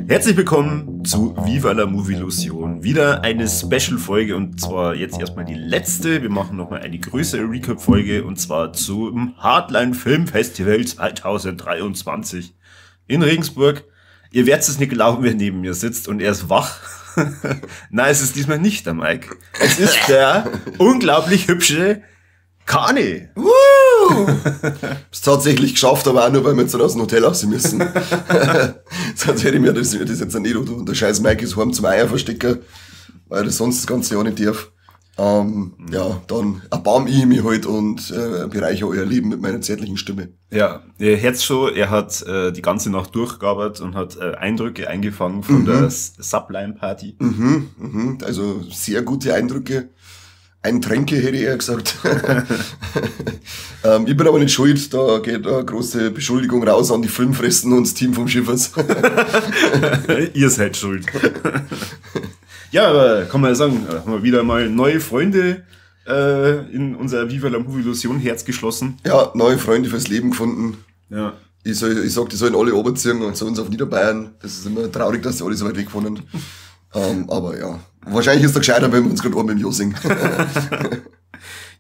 Herzlich willkommen zu Viva la Movilusion. Wieder eine Special-Folge und zwar jetzt erstmal die letzte. Wir machen nochmal eine größere Recap-Folge und zwar zum Hardline Film Festival 2023 in Regensburg. Ihr werdet es nicht glauben, wer neben mir sitzt und er ist wach. Nein, es ist diesmal nicht der Mike. Es ist der unglaublich hübsche Kani. Hab's tatsächlich geschafft, aber auch nur, weil wir jetzt aus dem Hotel raus müssen. Sonst hätte ich mir das jetzt nicht und der scheiß Mike ist heim zum Eier verstecken, weil ich das sonst das ganze Jahr nicht darf. Ja, dann erbarm ich mich halt und bereichere euer Leben mit meiner zärtlichen Stimme. Ja, ihr hört's schon, er hat die ganze Nacht durchgearbeitet und hat Eindrücke eingefangen von der Sublime-Party. Also sehr gute Eindrücke. Ein Tränke, hätte ich eher gesagt. Ich bin aber nicht schuld, da geht eine große Beschuldigung raus an die Filmfressen und das Team vom Schiffers. Ihr seid schuld. Ja, aber kann man ja sagen, haben wir wieder mal neue Freunde in unser Viva la Movilusion Herz geschlossen. Ja, neue Freunde fürs Leben gefunden. Ja. Ich sag, die sollen alle runterziehen und zu uns auf Niederbayern. Das ist immer traurig, dass die alle so weit weg wohnen. Aber ja, wahrscheinlich ist es gescheiter, wenn wir uns gerade oben im Josing.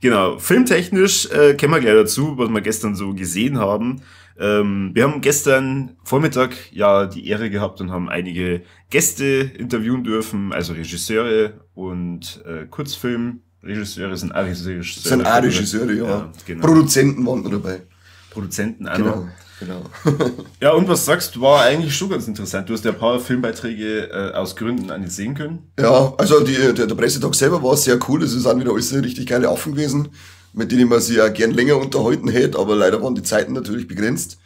Genau, filmtechnisch kommen wir gleich dazu, was wir gestern so gesehen haben. Wir haben gestern Vormittag ja die Ehre gehabt und haben einige Gäste interviewen dürfen, also Regisseure und Kurzfilmregisseure sind auch Regisseure. Sind auch Regisseure, ja. Ja, genau. Produzenten waren noch dabei. Produzenten auch noch. Genau. Ja, und was sagst du, war eigentlich schon ganz interessant. Du hast ja ein paar Filmbeiträge aus Gründen auch nicht sehen können. Ja, also der Pressetag selber war sehr cool. Es sind wieder alles richtig geile Affen gewesen, mit denen man sich ja gern länger unterhalten hätte, aber leider waren die Zeiten natürlich begrenzt.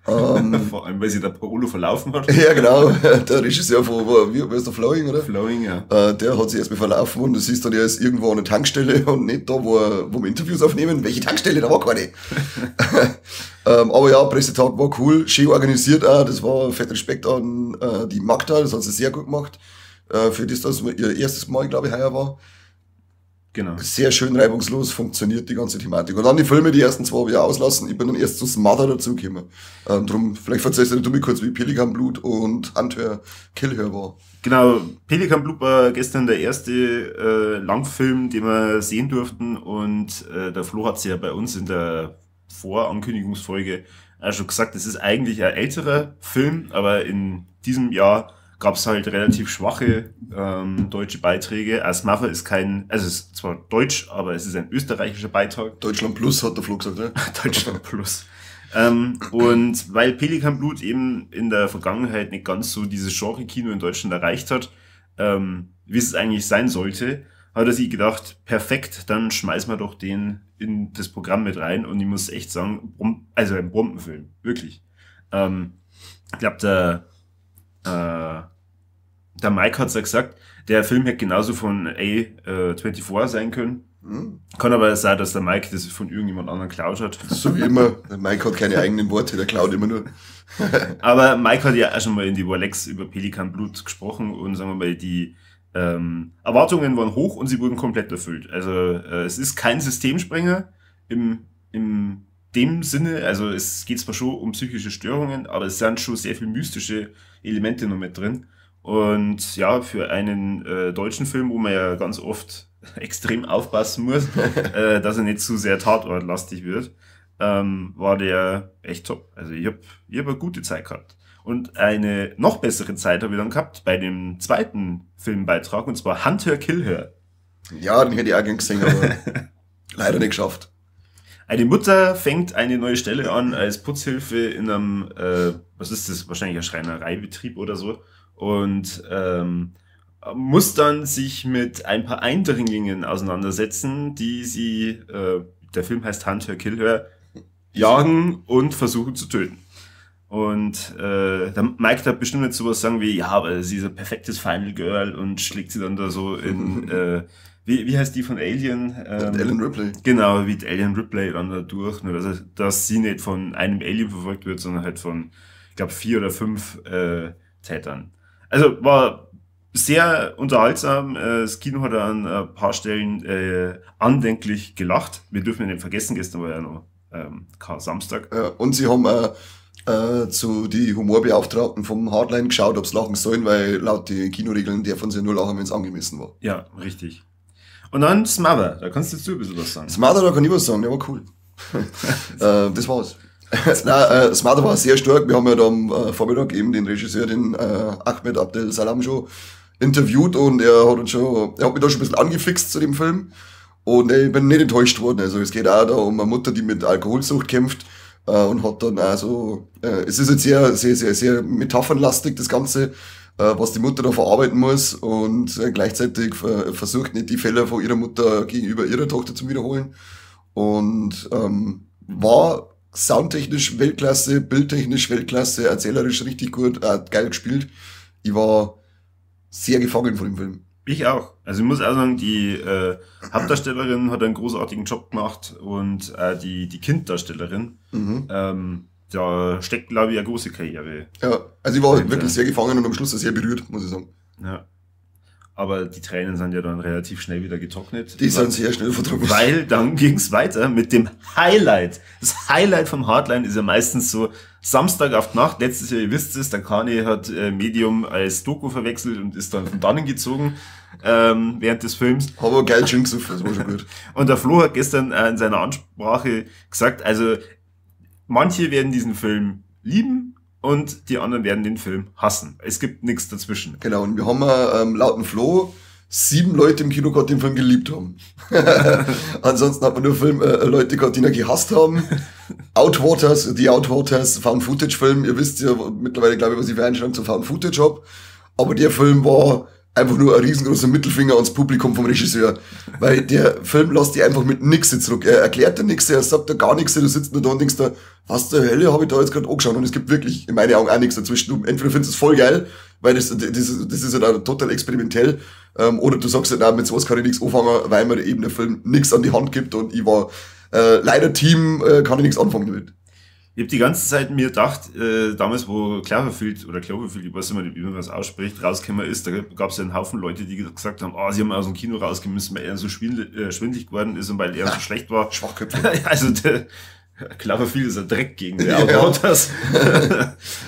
Vor allem, weil sich der Paolo verlaufen hat. Ja, genau. Der Regisseur von, wie ist der, Flowing, oder? Flowing, ja. Der hat sich erstmal verlaufen und das ist dann erst irgendwo an der Tankstelle und nicht da, wo wir Interviews aufnehmen. Welche Tankstelle? Da war keine. Aber ja, Pressetag war cool, schön organisiert auch. Das war fett Respekt an die Magda, das hat sie sehr gut gemacht. Für das, dass ihr erstes Mal, glaube ich, heuer war. Genau. Sehr schön reibungslos funktioniert die ganze Thematik. Und dann die Filme, die ersten zwei habe ich auch auslassen. Ich bin dann erst zu Smother dazugekommen. Drum, vielleicht verzeihst du mir kurz, wie Pelikanblut und Hunter Killher war. Genau, Pelikanblut war gestern der erste Langfilm, den wir sehen durften. Und der Flo hat es ja bei uns in der Vorankündigungsfolge auch schon gesagt, es ist eigentlich ein älterer Film, aber in diesem Jahr gab es halt relativ schwache deutsche Beiträge. Smother ist kein, also es ist zwar deutsch, aber es ist ein österreichischer Beitrag. Deutschland Plus hat der Flo gesagt, ne? Deutschland Plus. Und weil Pelikanblut eben in der Vergangenheit nicht ganz so dieses Genre-Kino in Deutschland erreicht hat, wie es eigentlich sein sollte, hat er sich gedacht, perfekt, dann schmeißen wir doch den in das Programm mit rein. Und ich muss echt sagen, also ein Bombenfilm, wirklich. Ich glaube, der Mike hat's ja gesagt, der Film hätte genauso von A24 sein können. Kann aber sein, dass der Mike das von irgendjemand anderem geklaut hat. So wie immer. Der Mike hat keine eigenen Worte, der klaut immer nur. Aber Mike hat ja auch schon mal in die Warlex über Pelikanblut gesprochen und sagen wir mal, die Erwartungen waren hoch und sie wurden komplett erfüllt. Also es ist kein Systemsprenger im dem Sinne, also es geht zwar schon um psychische Störungen, aber es sind schon sehr viel mystische Elemente noch mit drin. Und ja, für einen deutschen Film, wo man ja ganz oft extrem aufpassen muss, dass er nicht zu sehr tatortlastig wird, war der echt top. Also ich hab eine gute Zeit gehabt. Und eine noch bessere Zeit habe ich dann gehabt bei dem zweiten Filmbeitrag, und zwar Hunter Killher. Ja, den hätte ich auch gern gesehen, aber leider nicht geschafft. Eine Mutter fängt eine neue Stelle an als Putzhilfe in einem, was ist das, wahrscheinlich ein Schreinereibetrieb oder so. Und muss dann sich mit ein paar Eindringlingen auseinandersetzen, die sie, der Film heißt Hunter Killher, jagen und versuchen zu töten. Und der Mike hat bestimmt nicht sowas sagen wie, ja, aber sie ist ein perfektes Final Girl und schlägt sie dann da so in Wie heißt die von Alien? Ellen Ripley. Genau, wie die Alien Ripley dann da durch. Nur dass sie nicht von einem Alien verfolgt wird, sondern halt von, ich glaube, 4 oder 5 Tätern. Also war sehr unterhaltsam. Das Kino hat an ein paar Stellen andenklich gelacht. Wir dürfen ja nicht vergessen, gestern war ja noch Samstag. Ja, und sie haben zu die Humorbeauftragten vom Hardline geschaut, ob's lachen sollen, weil laut den Kinoregeln dürfen sie nur lachen, wenn's angemessen war. Ja, richtig. Und dann Smother, da kannst jetzt du ein bisschen was sagen. Smother, da kann ich was sagen, der war cool. Das war's. Nein, Smother war sehr stark. Wir haben ja da am Vormittag eben den Regisseur, den Ahmed Abdel Salam schon interviewt und er hat mich da schon ein bisschen angefixt zu dem Film und ich bin nicht enttäuscht worden. Also es geht auch da um eine Mutter, die mit Alkoholsucht kämpft und hat dann also, es ist jetzt sehr, sehr, sehr, sehr metaphernlastig, das Ganze, was die Mutter da verarbeiten muss und gleichzeitig versucht nicht die Fehler von ihrer Mutter gegenüber ihrer Tochter zu wiederholen und war soundtechnisch Weltklasse, bildtechnisch Weltklasse, erzählerisch richtig gut, geil gespielt. Ich war sehr gefangen von dem Film. Ich auch. Also ich muss auch sagen, die Hauptdarstellerin hat einen großartigen Job gemacht und die Kinddarstellerin, da steckt, glaube ich, eine große Karriere. Ja, also ich war wirklich sehr gefangen und am Schluss sehr berührt, muss ich sagen. Ja. Aber die Tränen sind ja dann relativ schnell wieder getrocknet. Die sind sehr schnell vertrocknet. Weil dann ging's weiter mit dem Highlight. Das Highlight vom Hardline ist ja meistens so Samstag auf die Nacht. Letztes Jahr, ihr wisst es, der Kani hat Medium als Doku verwechselt und ist dann von dannen gezogen während des Films. Aber geil schön gesoffen, das war schon gut. Und der Flo hat gestern in seiner Ansprache gesagt, also manche werden diesen Film lieben und die anderen werden den Film hassen. Es gibt nichts dazwischen. Genau, und wir haben laut dem Flo 7 Leute im Kino gehabt, die den Film geliebt haben. Ansonsten hat man nur Leute gehabt, die ihn gehasst haben. Outwaters, The Outwaters, Found-Footage-Film. Ihr wisst ja mittlerweile, glaube ich, was ich für Einstellung zu Found-Footage hab. Aber der Film war einfach nur ein riesengroßer Mittelfinger ans Publikum vom Regisseur. Weil der Film lässt dich einfach mit nix zurück. Er erklärt dir nix, er sagt dir gar nichts, du sitzt nur da und denkst da, was zur Hölle habe ich da jetzt gerade angeschaut? Und es gibt wirklich in meinen Augen auch nichts dazwischen. Du, entweder findest du es voll geil, weil das ist ja halt total experimentell, oder du sagst halt, nein, mit sowas kann ich nichts anfangen, weil mir eben der Film nichts an die Hand gibt und ich war leider Team, kann ich nichts anfangen damit. Ich hab die ganze Zeit mir gedacht, damals, wo Cloverfield, ich weiß nicht, wie man das ausspricht, rausgekommen ist, da gab es ja einen Haufen Leute, die gesagt haben, sie haben aus dem Kino rausgekommen, weil er so schwindelig geworden ist und weil er so schlecht war. Schwachköpfe. Also der Cloverfield ist ein Dreck gegen die Outwaters.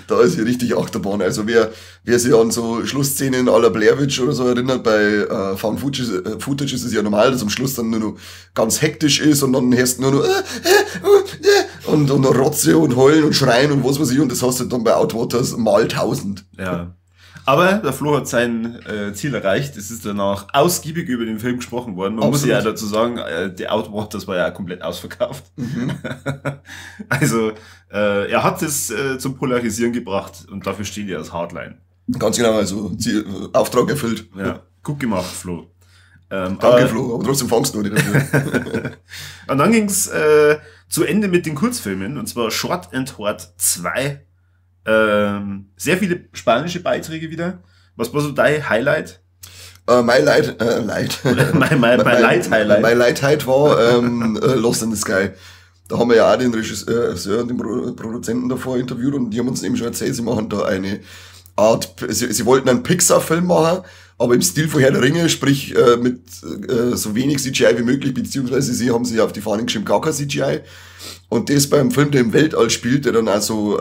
Da ist hier richtig Achterbahn. Also wer sich an so Schlussszenen à la Blair Witch oder so erinnert, bei Found Footage ist es ja normal, dass am Schluss dann nur noch ganz hektisch ist und dann hörst du nur noch und Rotze und Heulen und Schreien und was weiß ich, und das hast du dann bei Outwaters mal 1000. Ja. Aber der Flo hat sein Ziel erreicht. Es ist danach ausgiebig über den Film gesprochen worden. Man muss ja dazu sagen, The Outwaters war ja komplett ausverkauft. Mhm. Also er hat es zum Polarisieren gebracht und dafür steht er als Hardline. Ganz genau, also Auftrag erfüllt. Ja, gut gemacht, Flo. Danke, Flo, aber trotzdem fangst du nicht dafür. Und dann ging's zu Ende mit den Kurzfilmen, und zwar Short and Hard 2. Sehr viele spanische Beiträge wieder. Was war so dein Highlight? Mein Light Highlight war Lost in the Sky. Da haben wir ja auch den Regisseur und den Produzenten davor interviewt und die haben uns eben schon erzählt, sie machen da eine Art, sie wollten einen Pixar-Film machen, aber im Stil von Herr der Ringe, sprich mit so wenig CGI wie möglich, beziehungsweise sie haben sich auf die Fahnen geschrieben, gar kein CGI. Und das beim Film, der im Weltall spielt, der dann also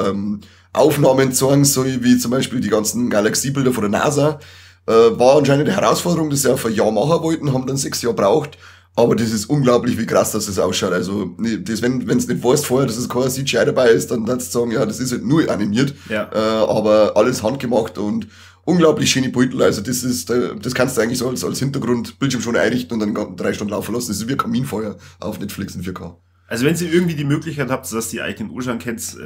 Aufnahmen zeigen soll, wie zum Beispiel die ganzen Galaxiebilder von der NASA, war anscheinend eine Herausforderung, dass sie auf ein Jahr machen wollten, haben dann 6 Jahre gebraucht. Aber das ist unglaublich, wie krass das ausschaut. Also, das, wenn du nicht weißt vorher, dass es kein CGI dabei ist, dann kannst du sagen, ja, das ist halt nur animiert. Ja. Aber alles handgemacht und unglaublich schöne Beutel. Also, das ist, das kannst du eigentlich so als Hintergrund Bildschirm schon einrichten und dann 3 Stunden laufen lassen. Das ist wie ein Kaminfeuer auf Netflix in 4K. Also, wenn ihr irgendwie die Möglichkeit habt, dass ihr die eigenen Urschauen kennt,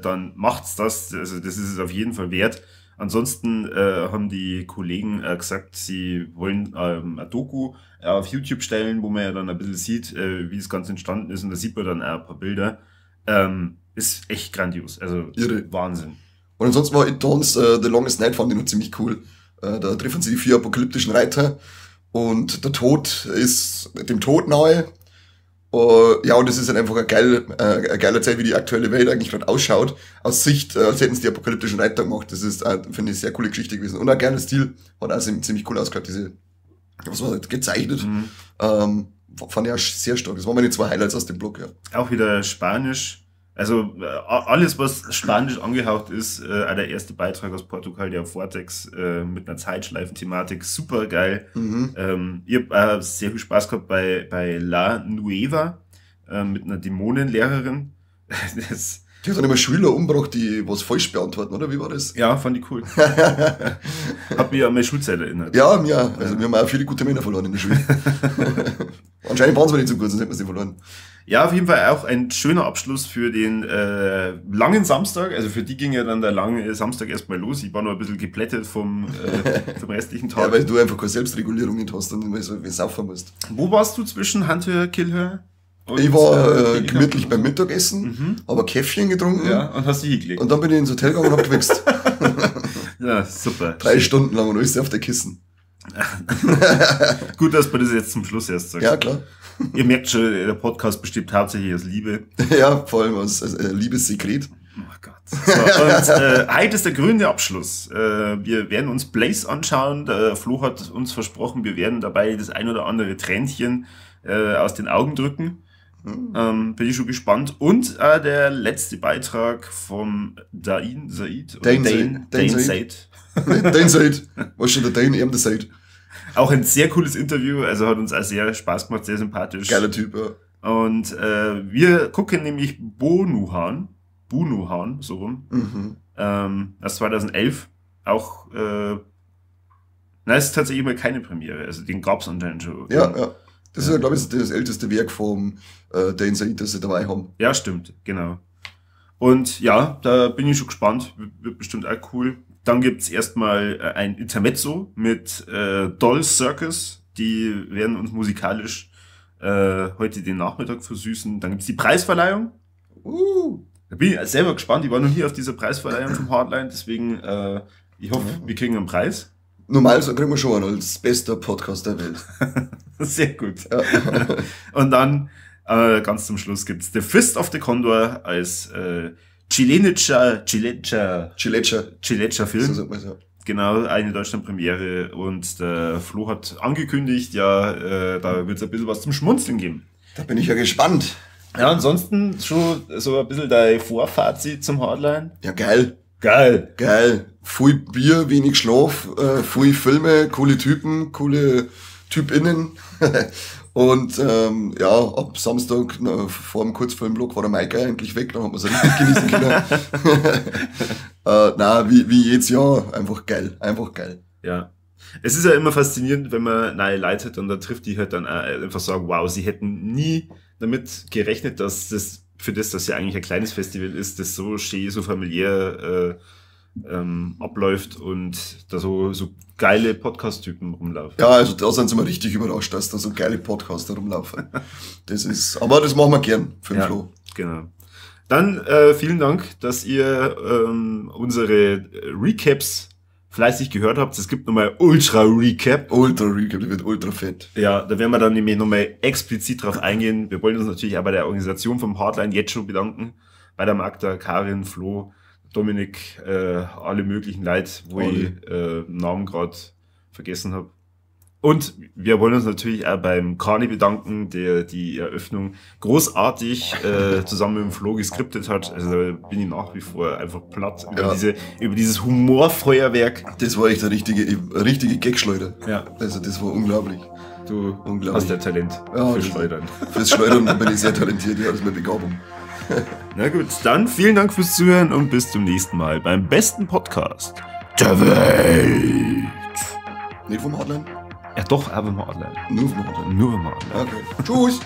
dann macht's das. Also, das ist es auf jeden Fall wert. Ansonsten haben die Kollegen gesagt, sie wollen eine Doku auf YouTube stellen, wo man ja dann ein bisschen sieht, wie das Ganze entstanden ist. Und da sieht man dann auch ein paar Bilder. Ist echt grandios. Also irre. Wahnsinn. Und ansonsten war It Dawns The Longest Night, fand ich noch ziemlich cool. Da treffen sie die 4 apokalyptischen Reiter Und der Tod ist dem Tod nahe. Ja, und es ist halt einfach eine geile Zeit, wie die aktuelle Welt eigentlich gerade ausschaut. Aus Sicht, als hätten sie die apokalyptischen Reiter gemacht. Das ist, finde ich, eine sehr coole Geschichte gewesen. Und ein geiler Stil. Hat auch ziemlich cool ausgeschaut, diese, was war das, gezeichnet. Fand ich auch sehr stark. Das waren meine zwei Highlights aus dem Blog, ja. Auch wieder Spanisch. Also alles, was Spanisch angehaucht ist, auch der erste Beitrag aus Portugal, der Vortex mit einer Zeitschleifen-Thematik, super geil. Ich hab sehr viel Spaß gehabt bei La Nueva mit einer Dämonenlehrerin. Das Die hat dann immer Schüler umgebracht, die was falsch beantworten, oder? Wie war das? Ja, fand ich cool. Hat mich an meine Schulzeit erinnert. Ja, mir. Also wir haben auch viele gute Männer verloren in der Schule. Anscheinend waren sie nicht so gut, sonst hätten wir sie verloren. Ja, auf jeden Fall auch ein schöner Abschluss für den langen Samstag. Also für die ging ja dann der lange Samstag erstmal los. Ich war noch ein bisschen geplättet vom restlichen Tag. Ja, weil du einfach keine Selbstregulierung nicht hast und immer so saufen musst. Wo warst du zwischen Handhör, Killhör? Und, ich war gemütlich beim Mittagessen, habe ein Käffchen getrunken. Ja, und hast dich hingelegt. Und dann bin ich ins Hotel gegangen und hab gewichst. Ja, super. 3 Stunden lang und alles auf der Kissen. Gut, dass man das jetzt zum Schluss erst sagt. Ja, klar. Ihr merkt schon, der Podcast besteht hauptsächlich aus Liebe. Ja, vor allem aus Liebessekret. Oh Gott. So, und heute ist der grüne Abschluss. Wir werden uns Blaze anschauen. Der Flo hat uns versprochen, wir werden dabei das ein oder andere Tränchen aus den Augen drücken. Bin ich schon gespannt. Und der letzte Beitrag vom Dain Said. Dane Said. Dane Said. Was schon der Dane, eben der Said. Auch ein sehr cooles Interview, also hat uns auch sehr Spaß gemacht, sehr sympathisch. Geiler Typ, ja. Und wir gucken nämlich Bonuhan, so rum, aus 2011. Auch, nein, es ist tatsächlich immer keine Premiere, also den gab es anscheinend schon. Ja, ja. Das ist ja, glaube ich, das älteste Werk vom Dane Said, das sie dabei haben. Ja, stimmt, genau. Und ja, da bin ich schon gespannt, wird bestimmt auch cool. Dann gibt's erstmal ein Intermezzo mit Doll Circus. Die werden uns musikalisch heute den Nachmittag versüßen. Dann gibt's die Preisverleihung. Da bin ich selber gespannt. Ich war noch nie auf dieser Preisverleihung vom Hardline. Deswegen, ich hoffe, wir kriegen einen Preis. Normal so kriegen wir schon einen als bester Podcast der Welt. Sehr gut. Ja. Und dann ganz zum Schluss gibt's The Fist of the Condor als Chilenischer Film. So sagt man's, ja. Genau, eine Deutschlandpremiere und der Flo hat angekündigt, ja, da wird's ein bisschen was zum Schmunzeln geben. Da bin ich ja gespannt. Ja, ansonsten schon so ein bisschen dein Vorfazit zum Hardline. Ja, geil. Geil. Geil. Viel Bier, wenig Schlaf, viel Filme, coole Typen, coole TypInnen. Und ja, ab Samstag vor dem Kurzfilmblock war der Mike endlich weg, dann hat man es richtig genießen können. Na, wie jedes Jahr, einfach geil, einfach geil. Ja. Es ist ja immer faszinierend, wenn man neue Leute hat und da trifft die halt dann auch einfach sagen, wow, sie hätten nie damit gerechnet, dass das für das, dass ja eigentlich ein kleines Festival ist, das so schön, so familiär abläuft und da so geile Podcast-Typen rumlaufen. Ja, also da sind sie mal richtig überrascht, dass da so geile Podcaster rumlaufen. Das ist, aber das machen wir gern für den Flo. Genau. Dann vielen Dank, dass ihr unsere Recaps fleißig gehört habt. Es gibt nochmal Ultra Recap. Ultra Recap, die wird ultra fett. Ja, da werden wir dann nämlich nochmal explizit drauf eingehen. Wir wollen uns natürlich auch bei der Organisation vom Hardline jetzt schon bedanken. Bei der Magda, Karin, Flo, Dominik, alle möglichen Leute, wo ich Namen gerade vergessen habe. Und wir wollen uns natürlich auch beim Kani bedanken, der die Eröffnung großartig zusammen mit dem Flo geskriptet hat. Also da bin ich nach wie vor einfach platt über dieses Humorfeuerwerk. Das war echt eine richtige Gagschleuder. Ja. Also das war unglaublich. Du hast ja Talent für Schleudern. Fürs Schleudern bin ich sehr talentiert, ja, das ist meine Begabung. Na gut, dann vielen Dank fürs Zuhören und bis zum nächsten Mal beim besten Podcast der Welt. Nicht vom Hardline? Ja doch, aber vom Hardline. Nur vom Hardline. Nur vom Hardline. Okay. Tschüss.